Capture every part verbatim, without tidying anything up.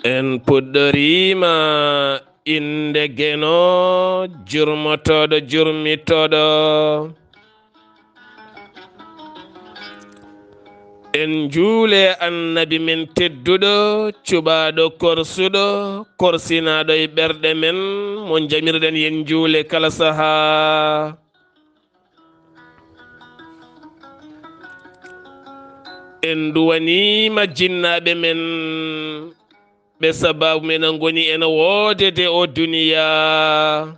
En puɗɗoriima innde Geno, jurmotooɗo, jurmitooɗo. En njuule Annabi men tedduɗo, cuɓaaɗo korsuɗo, korsinaaɗo e ɓerɗe men, mo njamirɗen yen njuule kala sahaa. En nduwaniima jinnaaɓe men, ɓe sabaabu men ngoni ena woodede o duniyaa.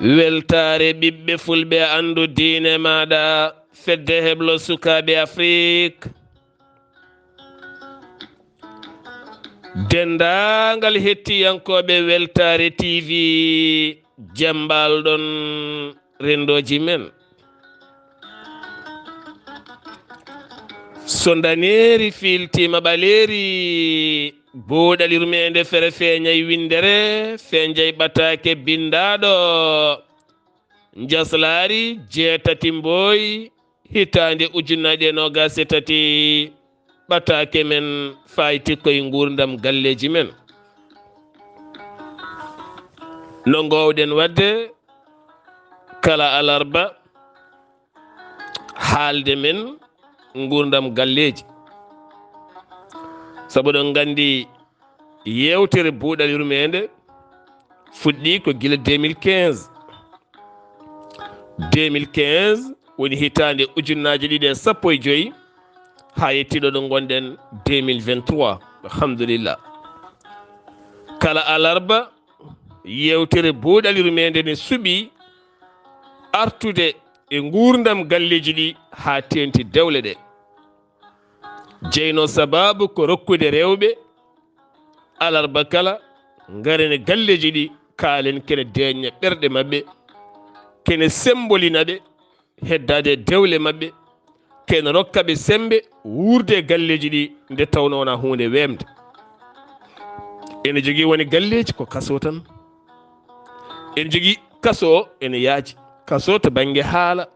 Weltaare ɓiɓɓe fulɓe, anndu diine maaɗa, fedde heblo sukaaɓe Afrik. Denndaangal hettiyankooɓe Weltaare T V, jemmbal ɗon renndooji men. So ndaneeri fiiltiima ɓaleeri, buuɗal yurmeende fere feeñay winndere, feeñay ɓataake binndaaɗo. Njaslaari jeetati mbooy, hitaande ujunnaaje e noogaas e tati, ɓataake men fayti koye nguurndam galleeji men. No ngoowɗen waɗde kala alarba, haalde men nguurndam galleeji. Sabu ɗon nganndi yeewtere buuɗal yurmeende fuɗɗii ko gila deux mille quinze. Deux mille quinze woni hitaande ujunnaaje ɗiɗi e sappo e joy, haa yettii ɗo ɗo ngonɗen deux mille vingt-trois. Alhamdulillah. Kala alarba, yeewtere buuɗal yurmeende ne suɓii artude e nguurndam galleeji ɗi haa teeŋti dewle ɗe. Jeyno sabaabu ko rokkude rewɓe alarba kala, ngaren e galleeji ɗi, kaalen, kene deeƴna ɓerɗe maɓɓe, kene sembolina ɓe heddaade e dewle maɓɓe, kene rokka ɓe semmbe wuurde e galleeji ɗi, nde tawnoo wonaa huunde weemde. Ene jogii woni galleeji ko kaso tan. Ene jogii kaso, ene yaaji. Kaso to bannge haala,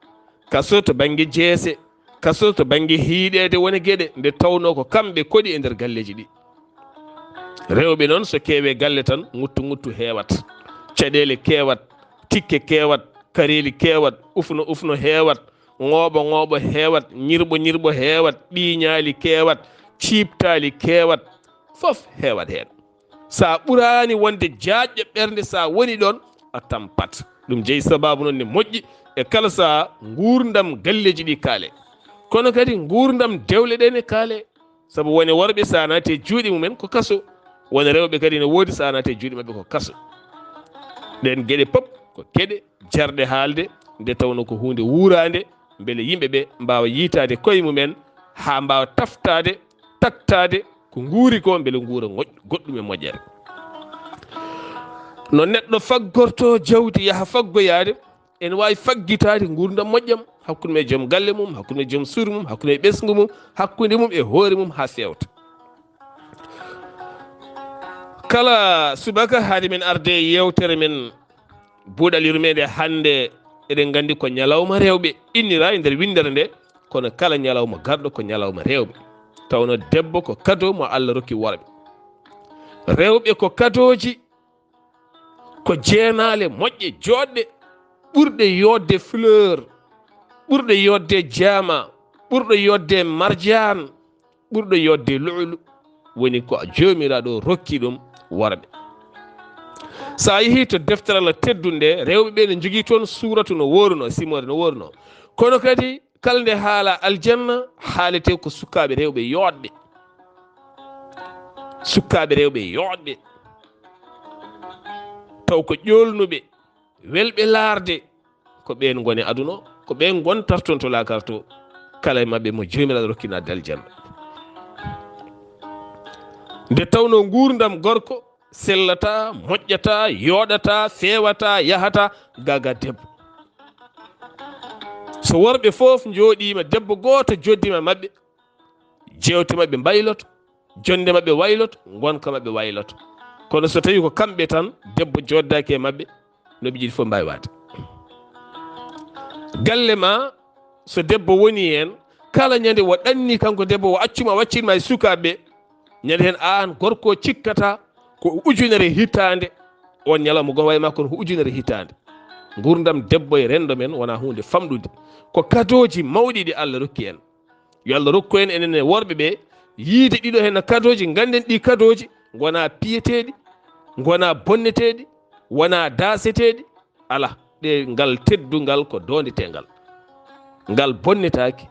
kaso to bannge jeese, kaso to bannge hiiɗeede wone geɗe, nde tawnoo ko kamɓe koɗi e nder galleeji ɗi. Rewɓe noon, so keewii galle tan, ŋuttu ŋuttu heewat, caɗeele keewat, tikke keewat, kareeli keewat, ufno ufno heewat, ŋooɓo ŋooɓo heewat, ñirɓo ñirɓo heewat, ɗiiñaali keewat, ciiptaali keewat, fof heewat heen. So a ɓuraani wonde jaajɗo ɓernde, so a woni ɗoon, a tampat. Ɗum jeyi sabaabu noon ne moƴƴi e kala sahaa nguurndam galleeji ɗi kaale. Kono kadi nguurndam dewle ɗe ne kaale. Sabu wone worɓe, so a naati e juuɗe mumen ko kaso. Wone rewɓe kadi ne woodi, so a naati e juuɗe maɓɓe ko kaso. Ɗeen geɗe pop ko geɗe jarɗe haalde, nde tawnoo ko huunde wuuraande, mbele yimɓe ɓe mbaawa yiytaade koye mumen, haa mbaawa taftaade, taktaade ko nguuri ko, mbele nguura moƴ-, goɗɗum e moƴƴere. No neɗɗo faggortoo jawdi yaha faggoyaade, ene waawi faggitaade nguurndam moƴƴam hakkunde mum e joom galle mum, hakkunde mum e joom suudu mum, hakkunde mum e ɓesngu mum, hakkunde mum e hoore mum haa feewta. Kala subaka, hade men arde e yeewtere men buuɗal yurmeende, hannde eɗen nganndi ko ñalawma rewɓe inniraa e nder winndere nde, kono kala ñalawma garɗo ko ñalawma rewɓe. Tawnoo debbo ko kado mo Allah rokki worɓe. Rewɓe ko kadooji, ko jeenaale moƴƴe, jooɗɗe, ɓurɗe yooɗde fleur, ɓurɗe yooɗde jaama, ɓurɗo yooɗde marjaan, ɓurɗo yooɗde lu'lu, woni ko Joomiraaɗo rokki ɗum worɓe. So a yehii to deftere Allah teddunde nde, rewɓe ɓe ne njogii toon suuratu no woorunoo, simoore no woorunoo. Kono kadi, kala nde haala aljanna, haaletee ko sukaaɓe rewɓe yooɗɓe. Sukaaɓe rewɓe yooɗɓe. Taw ko ƴoolnuɓe, welɓe laarde, ko ɓeen ngoni aduna o, ko ɓeen ngontarton to laakara to, kala e maɓɓe mo Joomiraaɗo rokki naatde aljanna. Nde tawnoo nguurndam gorko sellataa, moƴƴataa, yooɗataa, feewataa, yahataa gaa gaa debbo. So worɓe fof njooɗiima, debbo gooto jooɗdiima e maɓɓe, jeewte maɓɓe mbayloto, jonnde maɓɓe wayloto, ngonka maɓɓe wayloto. Kono so tawii ko kamɓe tan, debbo jooɗdaaki e maɓɓe, no ɓe njiɗi fof mbaawi waɗde. Galle ma, so debbo woni heen, Kala ñande o ɗanni kanko debbo, o accuma, waccirma e sukaaɓe, ñande heen aan gorko cikkata ko ujunere hitaande, on ñalawma goo wayi ma kono ko ujunere hitaande. Nguurndam debbo e renndo men wonaa huunde famɗude. Ko kadooji mawɗi ɗi Allah rokki en. Yo Allah rokku en, enen e worɓe ɓe, yiide ɗiɗo heen no kadooji, ngannden ɗi kadooji ngonaa piyeteeɗi, ngonaa bonneteeɗi, wonaa daaseteeɗi, alaa. Ɗe, ngal teddungal ko doondetengal. Ngal bonnetaaki,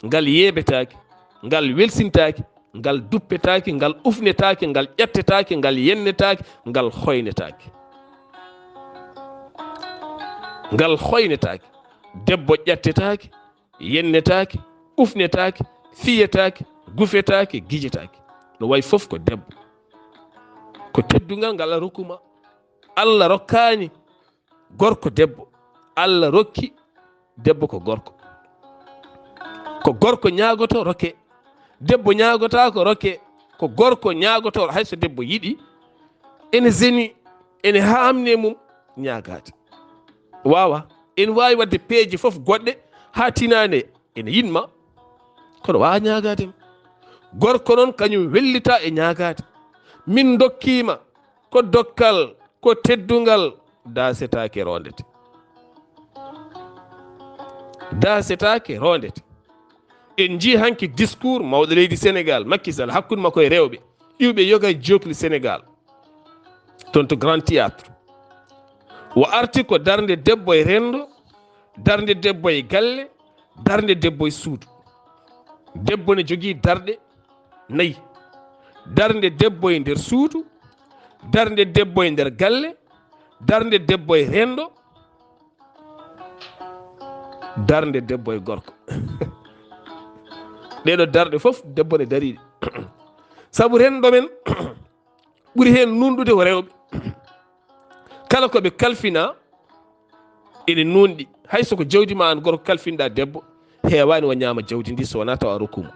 ngal yeebetaaki, ngal welsintaaki, ngal duppetaaki, ngal ufnetaaki, ngal ƴettetaaki, ngal yennetaaki, ngal hoynetaaki. Ngal hoynetaaki. Debbo ƴettetaaki, yennetaaki, ufnetaaki, fiyetaaki, gufetaaki, gijetaaki. No wayi fof ko debbo. Ko teddungal ngal Allah rokkuma. Allah rokkaani gorko debbo. Allah rokki debbo ko gorko. Ko gorko ñaagoto rokke. Debbo ñaagotaako rokke. Ko gorko ñaagoto, hay so debbo yiɗi, ene zeni, ene haamni e mum ñaagaade. Waawa, ene waawi waɗde peeje fof goɗɗe haa tinaande ene yiɗma, kono waawa ñaagaade ma. Gorko noon kañum wellita e ñaagaade. Min ndokkiima ko dokkal, ko teddungal, daasetaake roondete. Daasetaake roondete. En njii hanki discours mawɗo leydi Sénégal, Macky Sall, hakkunde makko e rewɓe iwɓe yoga e jookli Sénégal, toon to Grand Théâtre. O arti ko darnde debbo e renndo, darnde debbo e galle, darnde debbo e suudu. Debbo ne jogii darɗe nayi. Darnde debbo e nder suudu, darnde debbo e nder galle, darnde debbo e renndo, darnde debbo e gorko. Ɗeɗo darɗe fof debbo ne dariɗe. Sabu renndo men ɓuri heen nunɗude ko rewɓe. Kala ko ɓe kalfina ene nunɗi. Hay so ko jawdi ma an gorko kalfinɗa debbo, heewaani o ñaama jawdi ndi so wonaa tawa a rokkumo.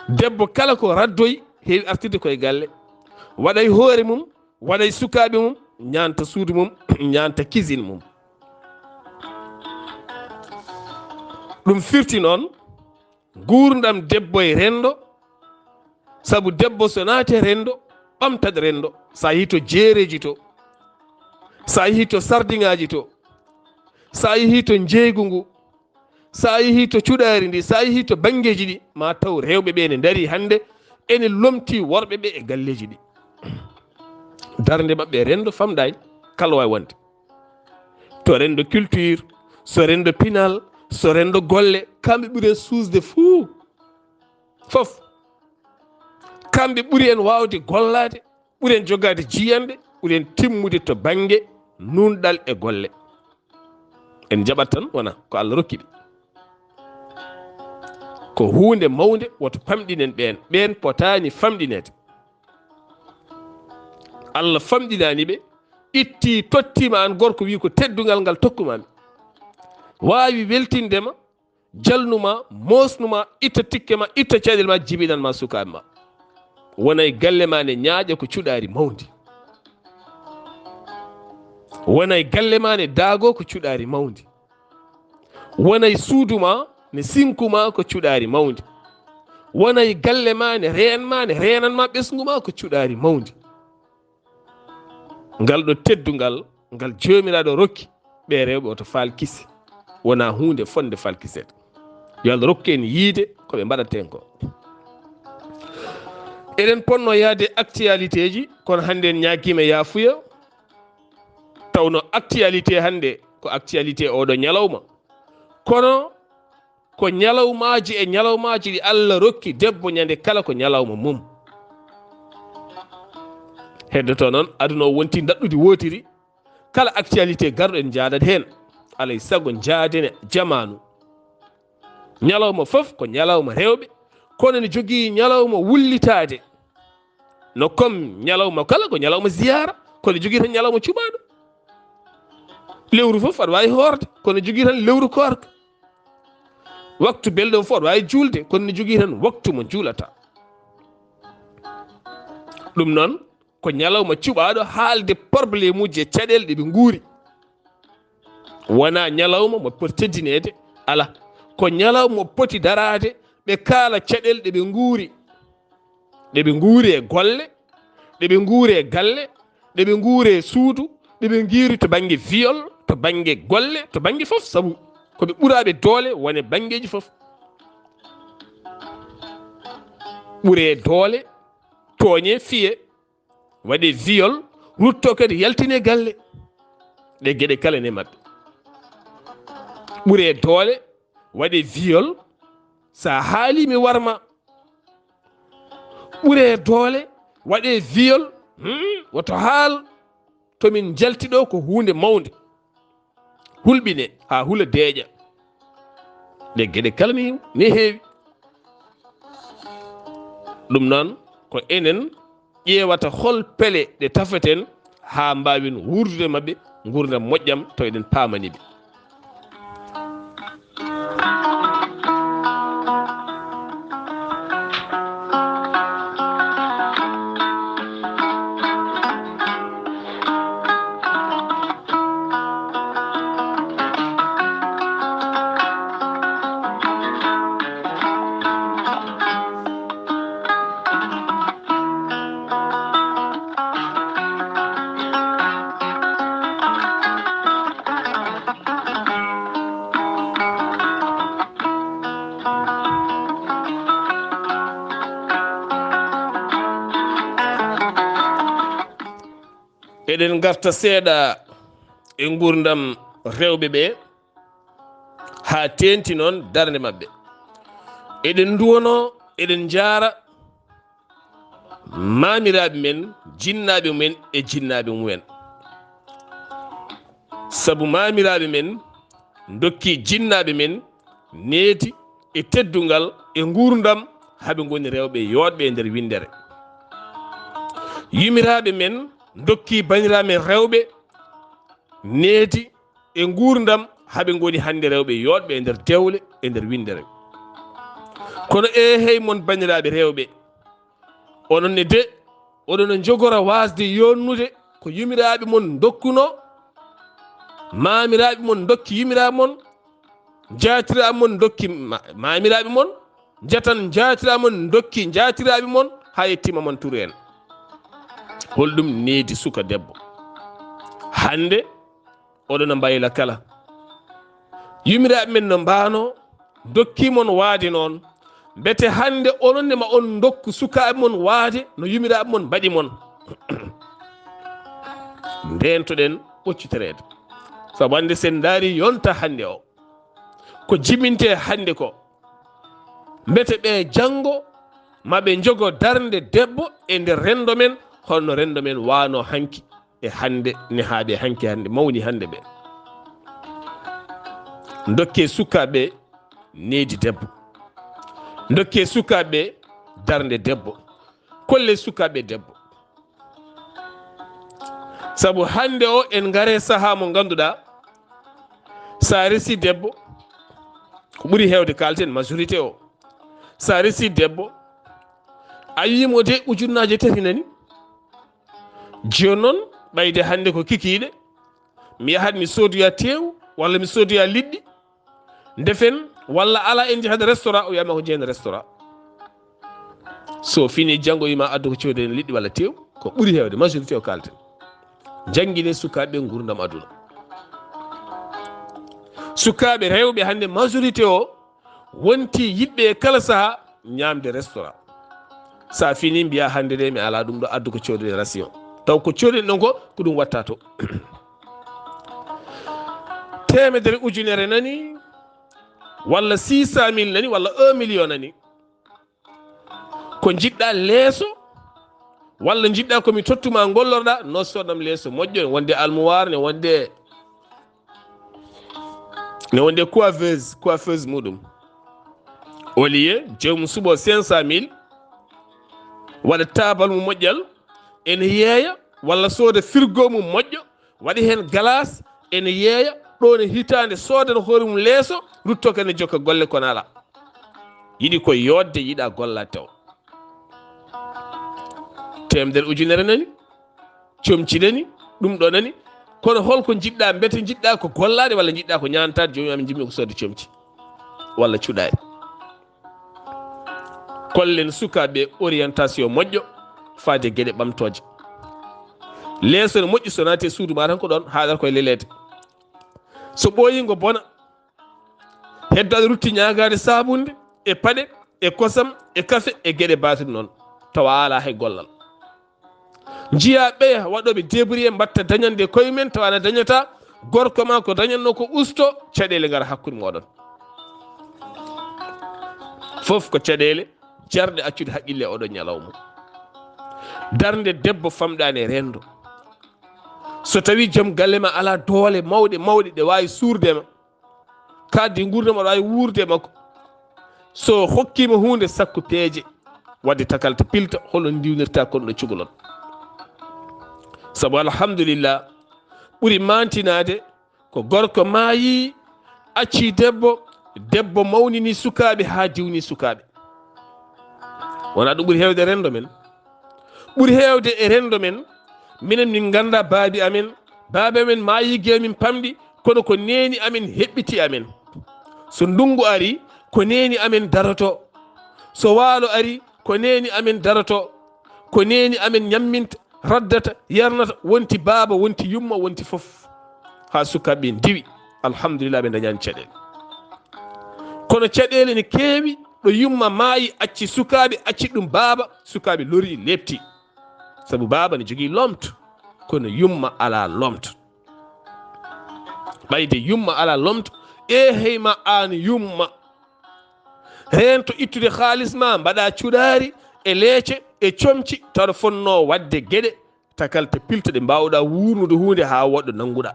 Debbo kala ko raddoyi heewi artirde koye galle, waɗa e hoore mum, waɗa e sukaaɓe mum, ñaanta suudu mum, ñaanta cuisine mum. Ɗum firti noon nguurndam debbo e renndo, sabu debbo so naati e renndo, ɓamtat renndo. So a yehii to jeereeji to, so a yehii to sardiŋaaji to, so a yehii to njeeygu ngu, so a yehii to cuɗaari ndi, so a yehii to banngeeji ɗi, ma taw rewɓe ɓe ne ndarii hannde ene lomtii worɓe ɓe e galleeji ɗi. Darnde maɓɓe e renndo famɗaani, kala waawi wonde. To renndo culture, so renndo pinal, so renndo golle, kamɓe ɓuri en suusde fuu. Fof. Kamɓe ɓuri en waawde gollaade, ɓuri en jogaade jiyanɗe, ɓuri en timmude to bannge nuunɗal e golle. En njaɓat tan wona ko Allah rokki ɓe. Ko huunde mawnde, woto pamɗinen ɓeen. Ɓeen potaani famɗineede. Allah famɗinaani ɓe, itti, tottiima aan gorko, wii ko teddungal ngal tokkumaami. Waawi weltinde ma, jalnuma, moosnuma, itta tikke ma, itta caɗeele ma, jibinan ma sukaaɓe ma. Wona e galle ma ne ñaaƴa ko cuɗaari mawndi. Wona e galle ma ne daago ko cuɗaari mawndi. Wona e suudu ma ne sinkuma ko cuɗaari mawndi. Wona e galle ma ne reen ma ne reenan ma ɓesngu ma ko cuɗaari mawndi. Ngal ɗo teddungal, ngal Joomiraaɗo rokki ɓe rewɓe, woto faal kisi. Wonaa huunde fotnde faal kiseede. Yo Allah rokku en yiide ko ɓe mbaɗaten ko. Eɗen potno yahde actualité ji, kono hannde en ñaagiima yaafuya. Tawno actualité hannde ko actualité oɗo ñalawma. Kono ko ñalawmaaji e ñalawmaaji ɗi Allah rokki debbo, ñande kala ko ñalawma mum. Heddoto noon, aduna o wonti ndaɗɗudi wootiri, kala actualité garɗo en njaadat heen. Alay sago njaaden e jamaanu. Ñalawma fof ko ñalawma rewɓe, kono ne jogii ñalawma wullitaade. No comme ñalawma kala ko ñalawma ziyaara, kono jogii tan ñalawma cuɓaaɗo. Lewru fof aɗa waawi hoorde, kono jogii tan lewru koorka. Waktu belɗo fof aɗa waawi juulde, kono ne jogii tan waktu mo juulata. Ɗum noon, ko ñalawma cuɓaaɗo haalde problémuuji e caɗeele ɗe ɓe nguuri. Wonaa ñalawma mo poti teddineede, Ala, ko ñalawma poti daraade, ɓe kaala caɗel ɗe ɓe nguuri. Ɗe ɓe nguuri e golle, ɗe ɓe nguuri e galle, ɗe ɓe nguuri e suudu, ɗe ɓe nguuri to bannge viol, to bannge golle, to bannge fof, sabu ko ɓe ɓuraaɓe doole wone banngeeji fof. Ɓuree doole, tooñe, fiye, waɗe viol, rutto kadi yaltine galle. Ɗe geɗe kala ne maɓɓe. Ɓuree doole, waɗe viol, sa haali mi warma. Ɓuree doole, waɗe viol, hmm, woto haal. To min njalti ɗo ko huunde mawnde. Hulɓine haa hula deeƴa. Ɗe geɗe kala ne, ne heewi. Ɗum noon ko enen ƴeewata hol pele ɗe tafeten haa mbaawen wuurdude maɓɓe nguurndam moƴƴam taw eɗen paamani ɓe. Eɗen ngarta seeɗa e nguurndam rewɓe ɓe, haa teeŋti noon darnde maɓɓe. Eɗen nduwanoo, eɗen njaara maamiraaɓe men, jinnaaɓe men e jinnaaɓe mumen. Sabu maamiraaɓe men ndokki jinnaaɓe men needi e teddungal e nguurndam, haa ɓe ngoni rewɓe yooɗɓe e nder winndere. Yumiraaɓe men ndokki baniraaɓe men rewɓe needi e nguurndam, haa ɓe ngoni hannde rewɓe yooɗɓe e nder dewle, e nder winndere. Kono, eehey mon baniraaɓe rewɓe, onon ne de, oɗon njogora waasde yonnude ko yumiraaɓe mon ndokkunoo, maamiraaɓe mon ndokki yumiraaɓe mon, njaatiraaɓe mon ndokki ma-, maamiraaɓe mon, njatan njaatiraaɓe mon ndokki njaatiraaɓe mon, haa yettiima mon turu en. Holɗum needi suka debbo? Hannde oɗon mbayla kala. Yumiraaɓe men no mbaano, ndokki mon waade noon. Mbete hannde onon ne ma on ndokku sukaaɓe mon waade no yumiraaɓe mon mbaɗi mon. Ndeentoɗen ɓoccitereede. Sabu hannde sen ndaari yonta hannde o, ko jibintee hannde ko, mbete ɓe janngo ma ɓe njogo darnde debbo e nder renndo men, holno renndo men waano hanki e hannde, nehaaɓe hanki hannde, mawni hannde ɓe. Ndokke sukaaɓe needi debbo. Ndokke sukaaɓe darnde debbo. Kolle sukaaɓe debbo. Sabu hannde o en ngare sahaa mo ngannduɗaa, sa resi debbo, ko ɓuri heewde kalten majorité o, sa resi debbo, a yimo de ujunnaaje tati nani. Jooni noon, ɓayde hannde ko kikiiɗe, mi yahat mi soodoya teew, walla mi soodoya liɗɗi, ndefen, walla alaa en njahat restaurant, o wiyama ko njehen restaurant. So fini janngo wima addu ko cooden liɗɗi walla teew, ko ɓuri heewde, majorité o kalten. Janngine sukaaɓe nguurndam aduna. Sukaaɓe rewɓe hannde majorité o wonti yiɗɓe e kala saha ñaamde restaurant. Sa fini mbiya hannde de mi ala ɗum ɗo addu ko cooden ration. Taw ko cooden ɗon ko, ko ɗum watta to. Teemedere ujunere nani, walla six cent mille nani, walla un million nani. Ko njiɗɗa leeso, walla njiɗɗa ko mi tottuma ngollorɗa, no sodnam leeso moƴƴo, ne wonde almuwaar, ne wonde, ne wonde coiffeuse, coiffeuse muɗum. Au lieu joomum suɓo cinq cent mille, waɗa taabal mum moƴƴal, ene yeeya, walla sooda frigo mum moƴƴo, waɗi heen glace, ene yeeya, ɗo ne hitaande soodana hoore mum leeso, rutto kadi ne jokka golle kono alaa. Yiɗi ko yooɗde, yiɗa gollaade taw. Teemedere ujunere nani, comci nani, ɗum ɗo nani. Kono holko njiɗɗa, mbete njiɗɗa ko gollaade walla njiɗɗa ko ñaantaade? Joomum amin, njiɗmi ko soodde comci. walla cuɗaari. Kollen sukaaɓe orientation moƴƴo faade geɗe ɓamtooje. Leeso no moƴƴi, so naati e suudu ma tan ko ɗon haaɗata koye leleede. So ɓooyi ngo bona, heddo aɗa rutti ñaagaade saabunde e paɗe e kosam e kafe e geɗe baatuɗe noon, tawa a alaa hay gollal. Njiyaa ɓeya waɗooɓe débrouillé mbatta dañande koye men, tawa ana dañata, gorko ma ko dañatnoo ko usto, caɗeele ngara hakkunde mooɗon. Fof ko caɗeele jarɗe accude haqqille e oɗo ñalawma. Darnde debbo famɗaani e renndo. So tawii joom galle ma alaa doole mawɗe mawɗe ɗe waawi suurde ma, kaaddi nguurndam aɗa waawi wuurde e makko. So hokkiima huunde, sakko peeje, waɗde takalta pilta hol no ndiwnirta kon ɗo cukalon. Sabu alhamdulillah, ɓuri maantinaade ko gorko maayi, acci debbo, debbo mawnini sukaaɓe haa diwni sukaaɓe. Wonaa ɗum ɓuri heewde e renndo men? Ɓuri heewde e renndo men, minen min nganndaa baabi amen, baabi amen maayi gila min pamɗi, kono ko neeni amen heɓɓiti amen. So ndunngu ari, ko neeni amen daroto. So waalo ari, ko neeni amen daroto. Ko neeni amen ñamminta, raddata, yarnata, wonti baaba, wonti yumma, wonti fof. Haa sukaaɓe ɓe ndiwi, alhamdulillah, ɓe ndañaani caɗeele. Kono caɗeele ne keewi, ɗo yumma maayi, acci sukaaɓe, acci ɗum baaba, sukaaɓe lori, leepti. Sabu baaba ne jogii lomto, kono yumma alaa lomto. Ɓayde yumma alaa lomto, eehey ma aan yumma. Heen to ittude haalis ma, mbaɗa cuɗaari e leece e comci, tawa fonnoo waɗde geɗe, takalta pilta ɗe mbaawɗa wuurnude huunde haa woɗɗo nannguɗa.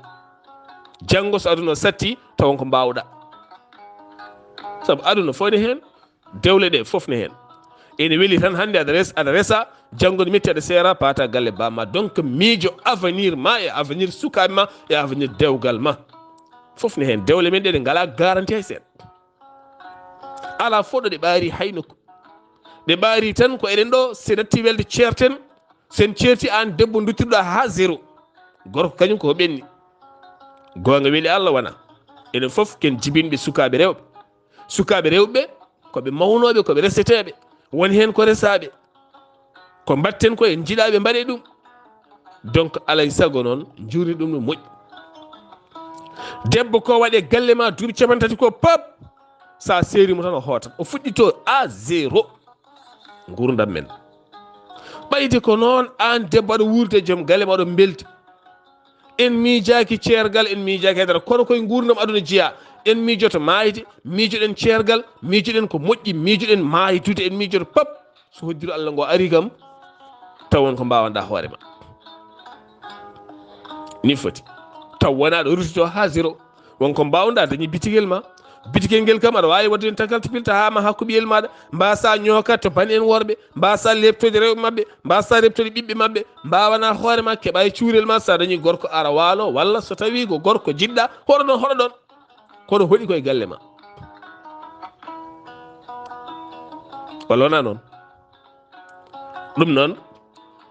Janngo so aduna satti, tawon ko mbaawɗa. Sabu aduna fof ne heen, dewle ɗe fof ne heen. Ene weli tan hannde aɗa res-, aɗa resa, janngo ne metti aɗa seera, paata galle bamma. Donc miijo avenir ma e avenir sukaaɓe ma e avenir dewgal ma. Fof ne heen. Dewle men ɗe, ɗe ngalaa garanti hay seeɗa. Alaa fof ɗo ɗe ɓaari hay nokku. Ɗe ɓaari tan ko eɗen ɗo, se natti welde ceerten, sen ceerti aan debbo duttirɗo haa zéro. Gorko kañum ko ɓenni. Goonga weli Allah wona. Enen fof ken jibinɓe sukaaɓe rewɓe. Sukaaɓe rewɓe ko ɓe mawnooɓe, ko ɓe reseteeɓe. Won heen ko resaaɓe. Ko mbaɗten ko en njiɗaa ɓe mbaɗe ɗum. Donc alay sago noon njuurni ɗum no moƴƴi. Debbo ko waɗe galle ma duuɓi capanɗe tati ko pap, sa seeri mo tan o hootat, o fuɗɗito à zéro. Nguurndam men ɓayde ko noon, aan debbo aɗa wuurde e joom galle ma, aɗa mbelti. En miijaaki ceergal, en miijaaki haydara, kono koye nguurndam aduna jeyaa. En miijoto maayde, miijoɗen ceergal, miijoɗen ko moƴƴi, miijoɗen maaydude, en miijoto pap. So hoddiro Allah ngo ari kam, taw won ko mbaawanɗaa hoore ma. Ni foti. Taw wonaa ɗo rutito haa zéro. Won ko mbaawnɗaa dañi bitigel ma. Bitigel ngel kam aɗa waawi waɗde heen tagal pilta haa ma hakku ɓiyel maaɗa. Mbaasa ñooka to bani en worɓe. Mbaasa leeptode rewɓe maɓɓe. Mbaasa leeptode ɓiɓɓe maɓɓe. Mbaawana hoore ma, keɓa e cuurel ma. So a dañi gorko ara waalo, walla so tawii ko gorko jiɗɗa, hoɗo ɗon, hoɗo ɗon. Kono hoɗi koye galle ma. Walla wonaa noon? Ɗum noon,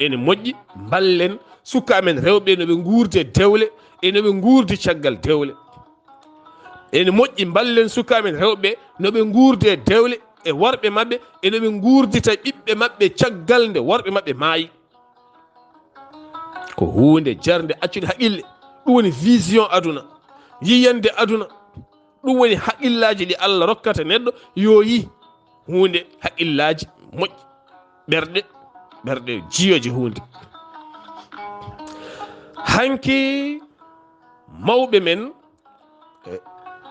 ene moƴƴi mballen sukaaɓe men rewɓe no ɓe nguurde dewle, e no ɓe nguurdi caggal dewle. Ene moƴƴi mballen sukaaɓe men rewɓe no ɓe nguurde dewle e worɓe maɓɓe, e no ɓe nguurdita ɓiɓɓe maɓɓe caggal nde worɓe maɓɓe maayi. Ko huunde jarnde accude haqqille. Ɗum woni vision aduna, yiyande aduna. Ɗum woni haqqillaaji ɗi Allah rokkata neɗɗo yo yi huunde, haqqillaaji moƴƴi, ɓerɗe, ɓerɗe jiyooje huunde. Hanki mawɓe men, eh,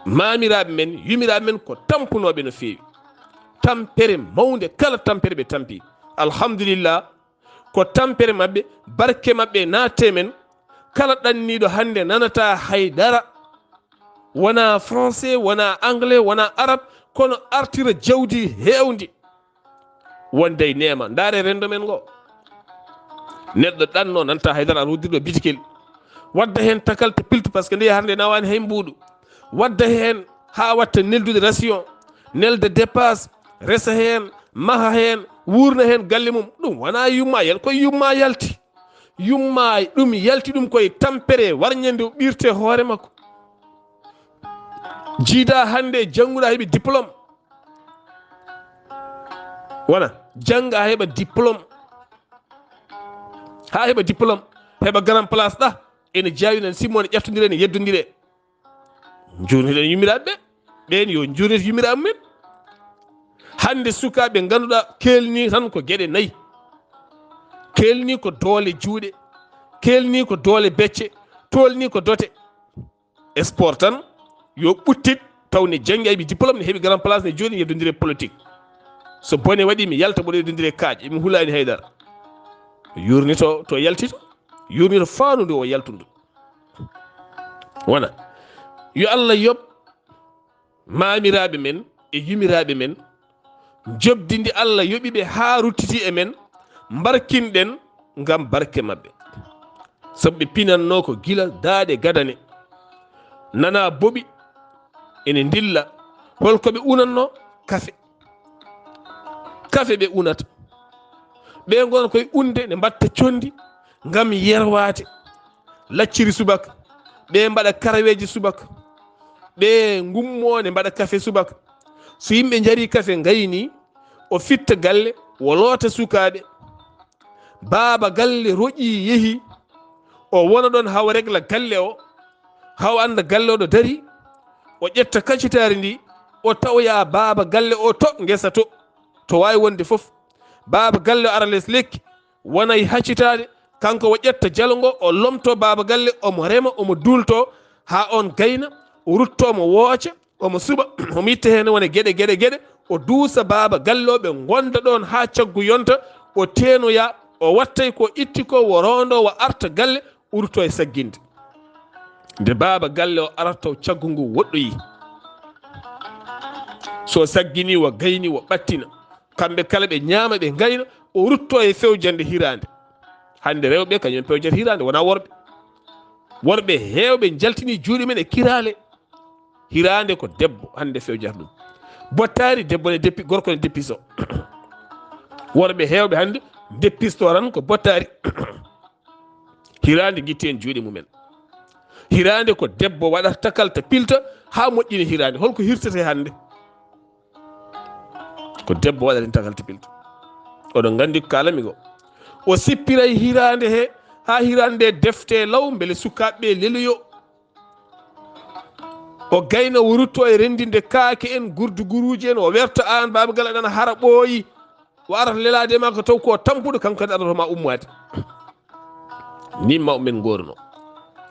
maamiraaɓe men, yumiraaɓe men ko tampunooɓe no feewi. Tampere mawnde, kala tampere ɓe tampi. Alhamdulillah, ko tampere maɓɓe, barke maɓɓe naatte men. Kala ɗanniiɗo hannde nanataa hay dara. Wonaa français, wonaa anglais, wonaa arab, kono artira jawdi heewndi. Wonde e neema. Ndaare renndo men ngo. Neɗɗo ɗanno nanta haydara, aɗa uddirɗo bitikeli. Wadda heen tagal te piltu, parce que nde harnde nawaani hay mbuuɗu. Wadda heen haa watta neldude ration, nelde dépasse, resa heen, maha heen, wuurna heen galle mum. Ɗum wonaa yumma yal-, ko yumma yalti. Yumma ɗum yalti ɗum koye tampere warñande o ɓirte hoore makko. Jiida hannde jannguɗa heɓi diplôme. Wona jannga heɓa diplôme. Ha heɓa diplôme, heɓa grand place ɗa. Ene jaawi nan simmo ne ƴettondire ne yeddondire. Jurniɗen yumiraɓe ɓe, ɓen yo jurnit yumiraɓe mumen. Hannde sukaaɓe ngannduɗaa kelni tan ko geɗe nayi. Kelni ko doole juuɗe, kelni ko doole becce, tolni ko dote. Sport tan yo ɓuttit, taw ne janngi, heɓi diplôme, ne heɓi grand place, ne jooɗi, yeddondire politique. So bone waɗi, mi yalta, mboɗo yeddondire kaaƴe, mi hulaani haydara. Yurnito to yaltito, yurnito faandu ndu o yaltundu. Wona yo Allah yoɓ maamiraaɓe men e yumiraaɓe men, njoɓdi ndi Allah yoɓi ɓe haa ruttiti e men, mbarkinɗen ngam barke maɓɓe. Sabu ɓe pinannoo ko gila daaɗe gadane, nana boɓi ene ndilla. Holko ɓe unannoo? Kafe. Kafe ɓe unata. Ɓe ngona koye unde, ne mbatta conndi ngam yerwaade. Lacciri subaka, ɓe mbaɗa karaweeji subaka, ɓe ngummo ne mbaɗa kafe subaka. So yimɓe njari kafe ngayni, o fitta galle, o loota sukaaɓe. Baaba galle roƴi yehi, o wona ɗon haw regla galle o, haw annda galle o ɗo dari, o ƴetta kacitaari ndi, o tawoya baaba galle o to ngesa to, to waawi wonde fof. Baaba galle o ara les lekki, wona e haccitaade, kanko o ƴetta jalo ngo, o lomto baaba galle, omo rema, omo duulto, haa on gayna, o rutto, omo wooca, omo suɓa, omo itta heen wona geɗe, geɗe, geɗe, o duusa baaba galle o, ɓe ngonda ɗoon haa caggu yonta, o teenoya, o wattay ko itti ko, o rondo, o arta galle, o rutto e sagginde. Nde baaba galle o arata taw caggu ngu woɗɗoyi. So saggini, o gayni, o ɓattina. Kamɓe kala ɓe ñaama, ɓe ngayna, o rutto e fewjande hiraande. Hannde rewɓe kañum pewjata hiraande, wonaa worɓe. Worɓe heewɓe njaltini juuɗe men e kiraale. Hiraande ko debbo hannde fewjata ɗum. Bottaari, debbo ne deppi, gorko ne deppiso. Worɓe heewɓe hannde deppisto tan ko bottaari. Hiraande ngitti en juuɗe mumen. Hiraande ko debbo waɗata kalta pilta haa moƴƴina hiraande. Holko hirtete hannde? Ko debbo waɗata kalta pilta. Oɗon nganndi ko kaalami ko. O sippiray hiraande he, haa hiraande nde defte law, mbele sukaaɓe ɓe leloyo. O gayna, o rutto e renndinde kaake en, gurduguruuji en, o werta aan baaba galle aɗa nana hara ɓooyi. O arata lelaade ma ko taw ko tampuɗo, kanko kadi arata ma ummaade. Ni mawɓe men ngooruno.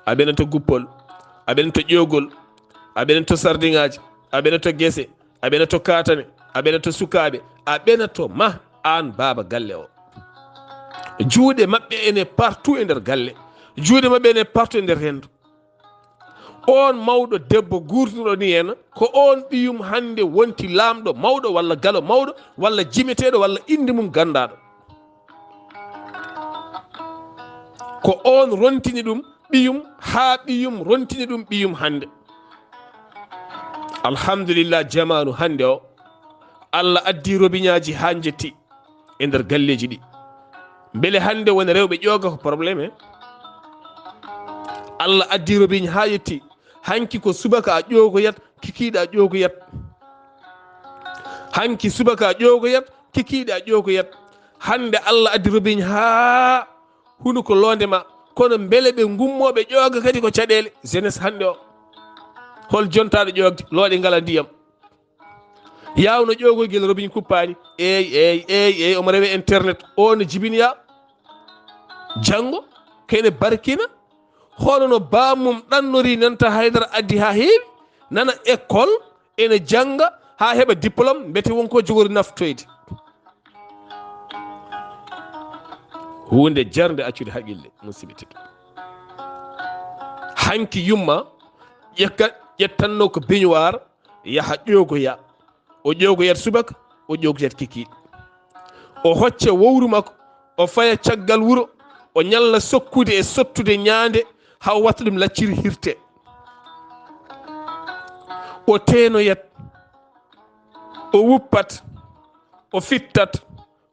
A ɓenata guppol, a ɓenata ƴoogol, a ɓenata sardiŋaaji, a ɓenata gese, a ɓenata kaatane, a ɓenata sukaaɓe, a ɓenato ma aan baaba galle o. Juuɗe maɓɓe ene partout e nder galle. Juuɗe maɓɓe ene partout e nder renndo. On mawɗo debbo guurduɗo ni en, ko on ɓiyum hannde wonti laamɗo mawɗo walla galo mawɗo walla jimeteeɗo walla innde mum ganndaaɗo. Ko on rontini ɗum ɓiyum, haa ɓiyum rontini ɗum ɓiyum hannde. Alhamdulillah, jamaanu hannde o, Allah addi robiñaaji haa njetti e nder galleeji ɗi. Mbele hannde woni rewɓe ƴooga ko problème, he? Allah addi robiñ haa yetti. Hanki ko subaka a ƴoogoyat, kikiiɗe a ƴoogoyat. Hanki subaka a ƴoogoyat, kikiiɗe a ƴoogoyat. Hannde Allah addi robiñ haa hunuko loonde ma. Kono mbele ɓe ngummooɓe ƴooga kadi ko caɗeele? Jeunesse hannde o, hol jontaaɗo ƴoogde? Looɗe ngala ndiyam. Yawno ƴoogoy gila robiñ kuppaani. Eey, eey, eey, eey, omo rewe internet. O no jibinoya. Janngo, kene barkina. Hono no baamum ɗannori nanta haydara addi haa heewi. Nana école, ene jannga haa heɓa diplôme, mbete won ko jogori naftoyde. Huunde jarnde accude haqqille, musidɓe tedduɓe. Hanki yumma ƴekka, ƴettanno ko beñuwaar, yaha ƴoogoya. O ƴoogoyat subaka, o ƴoogoyat kikiiɗe. O hocca wowru makko, o faya caggal wuro, o ñalla sokkude e sottude ñaande, haa o watta ɗum lacciri hirte. O teenoyat, o wuppat, o fittat,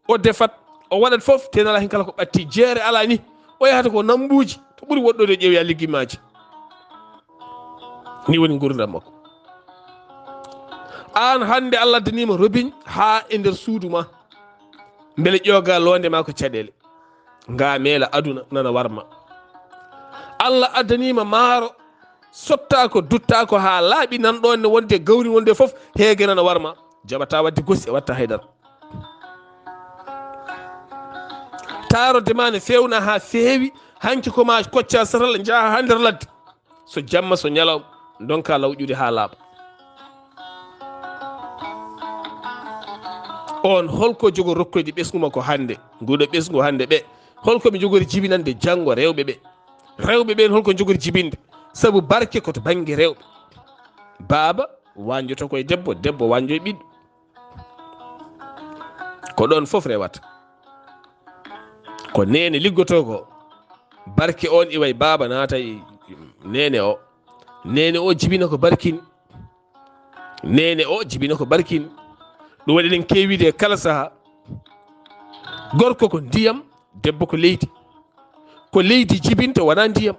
o defat, o waɗat fof, te nala hen kala ko ɓatti. Jeere alaa ni, o yahata ko nambuuji, to ɓuri woɗɗoyde ƴeewoya liggimaaji. Ni woni nguurndam makko. Aan hannde Allah addaniima robiñ haa e nder suudu ma. Mbele ƴooga loonde ma ko caɗeele. Nga meela aduna nana warma. Allah addaniima maaro, sotta ko, dutta ko haa laaɓi, nan ɗoon ne wonde gawri wonde fof, heege nana warma. Jaɓata waɗde gosi, watta haydara. Taarode ma ne fewna haa feewi, hanki ko ma kocca satal, njaha haa nder ladde. So jamma, so ñalawma, ndonka lawƴude haa laaɓa. On holko jogo rokkoyde ɓesngu makko hannde? Nguɗo ɓesngu hannde ɓe, holko ɓe jogori jibinande janngo rewɓe ɓe? Rewɓe ɓen holko jogori jibinde? Sabu barke ko to bannge rewɓe. Baaba wañjoto koye debbo, debbo wañjo e ɓiɗɗo. Ko ɗon fof rewata. Ko neene liggoto ko. Barke on iwa e baaba naata e neene o. Neene o jibina ko barkini. Neene o jibina ko barkini. Ɗum waɗi eɗen keewide e kala saha. Gorko ko ndiyam, debbo ko leydi. Ko leydi jibinta, wona ndiyam.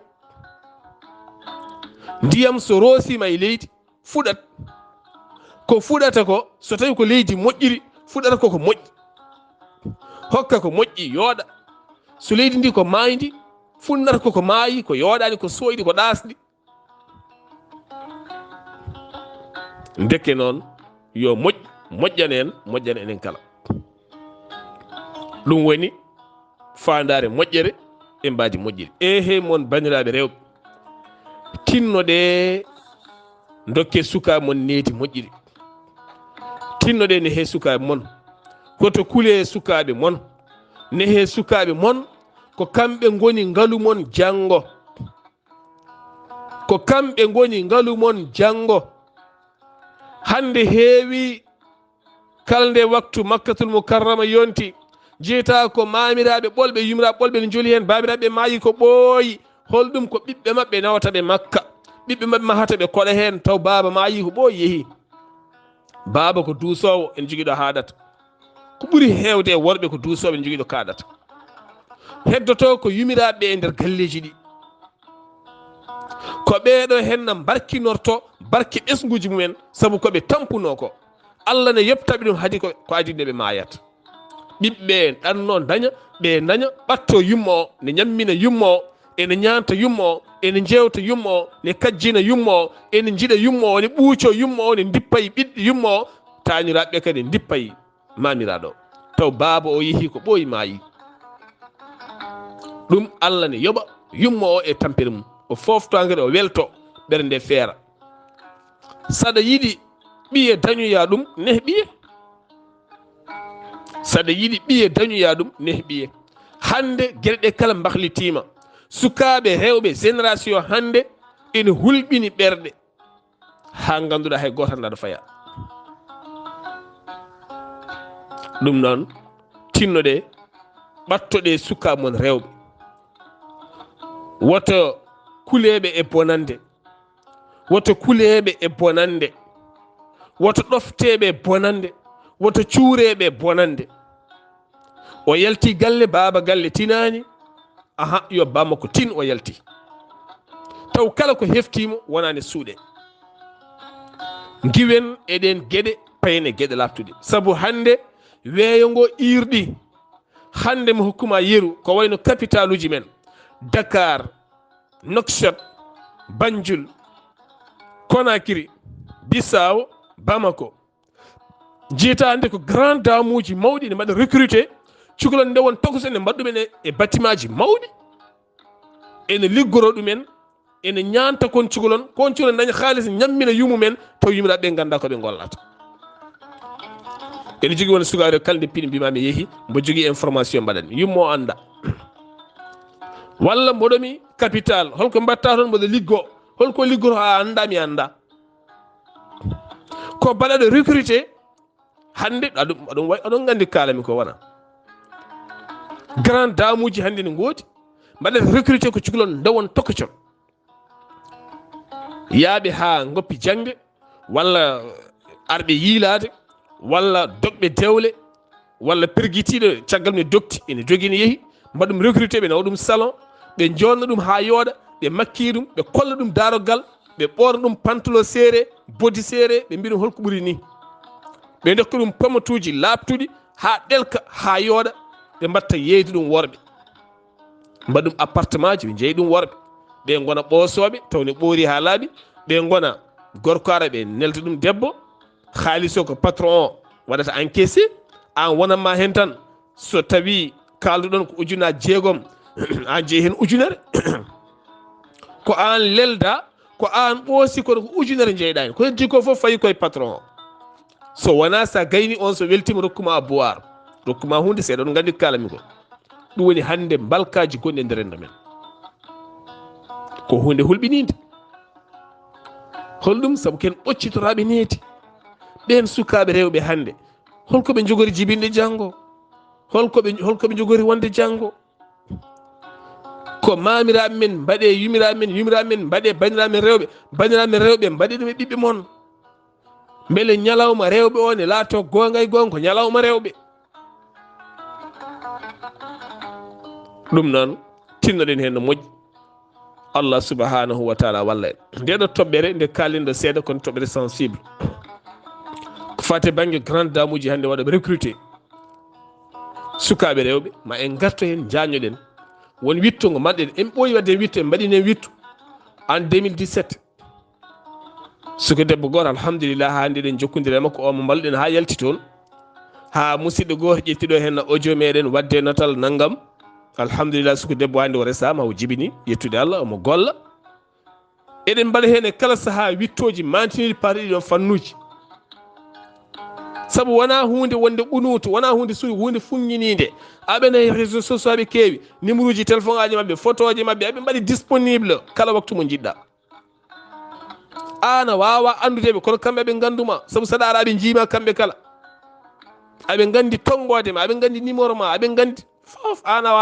Ndiyam so roosima e leydi, fuɗat. Ko fuɗata ko, so tawi ko leydi moƴƴiri, fuɗata koko moƴƴi. Hokka ko moƴƴi, yooɗa. So leydi ndi ko maayndi, funnata koko maayi, ko yooɗaani, ko sooyɗi, ko ɗaasɗi. Ndeke noon, yo moƴ-, moƴƴan en, moƴƴan enen kala. Ɗum woni faandaare moƴƴere e mbaadi moƴƴiri. Eehey mon banndiraaɓe rewɓe, tinnoɗee ndokke sukaaɓe mon needi moƴƴiri. Tinnoɗee nehee sukaaɓe mon. Hoto kulee sukaaɓe mon. Nehee sukaaɓe mon, ko kamɓe ngoni ngalu mon janngo. Ko kamɓe ngoni ngalu mon janngo. Hannde heewi, kala nde waktu Makkatul Mukarrama yonti, jeyta ko maamiraaɓe ɓolɓe, yumiraaɓe ɓolɓe ne njoli heen, baabiraaɓe maayi ko ɓooyi. Holɗum? Ko ɓiɓɓe maɓɓe nawata ɓe Makka. Ɓiɓɓe maɓɓe mahata ɓe koɗa heen, taw baaba maayi ko ɓooyi yehi. Baaba ko duusoowo, ene jogii ɗo haaɗata. Ko ɓuri heewde e worɓe ko duusooɓe, ene jogii ɗo kaaɗata. Heddoto ko yumiraaɓe ɓe e nder galleeji ɗi. Ko ɓeeɗo henna mbarkinorto barke ɓesnguuji mumen, sabu ko ɓe tampunoo ko. Allah ne yoɓtaɓe ɗum, hadi ko, ko adii nde ɓe maayata. Ɓiɓɓe ɗanno daña, ɓe daña, ɓatto yumma o, ne ñammina yumma o, ene ñaanta yumma o, ene jeewta yumma o, ne kajjina yumma o, ene njiɗa yumma o, ne ɓuuco yumma o, ne ndippa e ɓiɗɗi yumma o, taaniraaɓe kadi ndippa e maamiraaɗo o. Taw baaba o yehi ko ɓooyi maayi. Ɗum Allah ne yoɓa yumma o e tampere mum. O foofto hankadi, o welto, ɓernde feera. Saɗa yiɗi ɓiye dañoya ɗum, neh ɓiye. Saɗa yiɗi ɓiye dañoya ɗum, neh ɓiye. Hannde geɗe ɗe kala mbahlitiima. Sukaaɓe rewɓe génération hannde ene hulɓini ɓerɗe. Haa ngannduɗaa hay gooto anndaa ɗo fayaa. Ɗum noon, tinnoɗee, ɓattoɗee sukaaɓe mon rewɓe. Woto kuleeɓe e bonannde. Woto kuleeɓe e bonannde. Woto ɗofteeɓe e bonannde. Woto cuureeɓe e bonannde. O yalti galle, baaba galle tinaani. Aha, yo bamako tin, o yalti. Taw kala ko heftiimo wonaani suuɗe. Ngiwen e ɗeen geɗe, payen e geɗe laaɓtuɗe. Sabu hannde weeyo ngo iirɗi. Hannde mo hokkuma yeru, ko wayno kapitaaluuji men. Dakar, Nouakchott, Banjul, Conakry, Bissau, Bamako. Jiyata hannde ko grand damuuji mawɗi ene mbaɗa recruté, cukalon nde won tokoso ene mbaɗa ɗumen e, e bâtimentji mawɗi. Ene liggoro ɗumen, ene ñaanta kon cukalon, kon cukalon daña haalis, ñammina yummumen, taw yummiraaɓe ɓe ngannda ko ɓe ngollata. Ene jogii won sukaaɓe kala nde piɗi mbima mi yehi, mbo jogii information mbaɗan. Yummo o annda. Walla mboɗo mi capital, holko mbatta toon, mboɗo liggo, holko liggoro a annda, mi annda. Ko baɗaɗo recruté, hannde aɗum, aɗum way, aɗon nganndi kaalami ko wona. Grand damuuji hannde ne ngoodi, mbaɗata recruté ko cukalon ndewon tokocol. Yaaɓe haa ngoppi jaŋde, walla arɓe yiilaade, walla dogɓe dewle, walla pergitiiɗo caggal nde dogti, ene jogii ne yehi, mbaɗa ɗum recruté, ɓe nawa ɗum salon, ɓe joonna ɗum haa yooɗa, ɓe makkii ɗum, ɓe kolla ɗum daarogal, ɓe ɓoorna ɗum pantalon serré, bodi serré, ɓe mbiya ɗum holko ɓuri ni. Ɓe ndokka ɗum pomatuuji laaɓtuɗi haa ɗelka, haa yooɗa, ɓe mbatta yeeyde ɗum worɓe. Mbaɗa ɗum appartement ji, ɓe njeeya ɗum worɓe. Ɓe ngona ɓoosooɓe, taw ne ɓoori haa laaɓi. Ɓe ngona gorko ara, ɓe nelda ɗum debbo. Haalis o ko patron o waɗata encaissé. Aan wonanma heen tan, so tawii kaalduɗon ko ujunnaaje jeegom, aan jeyi heen ujunere. Ko aan lelda, ko aan ɓoosi, kono ko ujunere njeyɗaa heen. Ko heddi ko fof fayi koye patron o. So wonaa so a gayni on, so weltiima, rokkuma boire, rokkuma huunde seeɗa, on nganndi ko kaalanmi ko. Ɗum woni hannde mbalkaaji gonɗi e nder renndo men. Ko huunde hulɓiniinde. Holɗum? Sabu ko en ɓoccitoraaɓe needi. Ɓeen sukaaɓe rewɓe hannde, holko ɓe njogori jibinde janngo? Holko ɓe, holko ɓe njogori wonde janngo? Ko maamiraaɓe men mbaɗe, yumiraaɓe men, yumiraaɓe men mbaɗe, bandiraaɓe men rewɓe, bandiraaɓe men rewɓe mbaɗe ɗum e ɓiɓɓe mon. Mbele ñalawma rewɓe o ne laato goonga e goonga, ko ñalawma rewɓe. Ɗum noon, tinnoɗen heen no moƴƴi. Allah subhanahu wa taala walla en. Nde ɗo toɓɓere, nde kaalen ɗo seeɗa, kono toɓɓere sensible. Ko faati bannge grande dame uji hannde waɗooɓe recruté. Sukaaɓe rewɓe, ma en ngarto heen, njaññoɗen. Won witto ngo mbaɗɗen, en ɓooyi waɗde witto, en mbaɗi heen witto en deux mille dix-sept. Suka debbo gooto, alhamdulillah, haa hannde eɗen njokkondiri e makko, o mo mballuɗen haa yalti toon. Haa musidɗo gooto ƴetti ɗo heen audio meɗen, waɗde natal nanngam. Alhamdulillah, suka debbo hannde o resaama, o jibini, yettude Allah, omo golla. Eɗen mbaɗa heen e kala sahaa wittooji mantiniiɗi par ɗiɗon fannuuji. Sabu wonaa huunde wonde ɓunuutu, wonaa huunde suuɗi, huunde fuññiniinde. Aɓe nayi réseaux sociaux aɓe keewi, numéro uji téléphone aji maɓɓe, photo ji maɓɓe, aɓe mbaɗi disponible kala waktu mo njiɗɗa. Aan a waawaa anndude ɓe, kono kamɓe aɓe ngannduma, sabu saɗa ara aɓe njiima kamɓe kala. Aɓe nganndi tonngoode ma, aɓe nganndi numéro ma, aɓe nganndi fof, aan a waawaa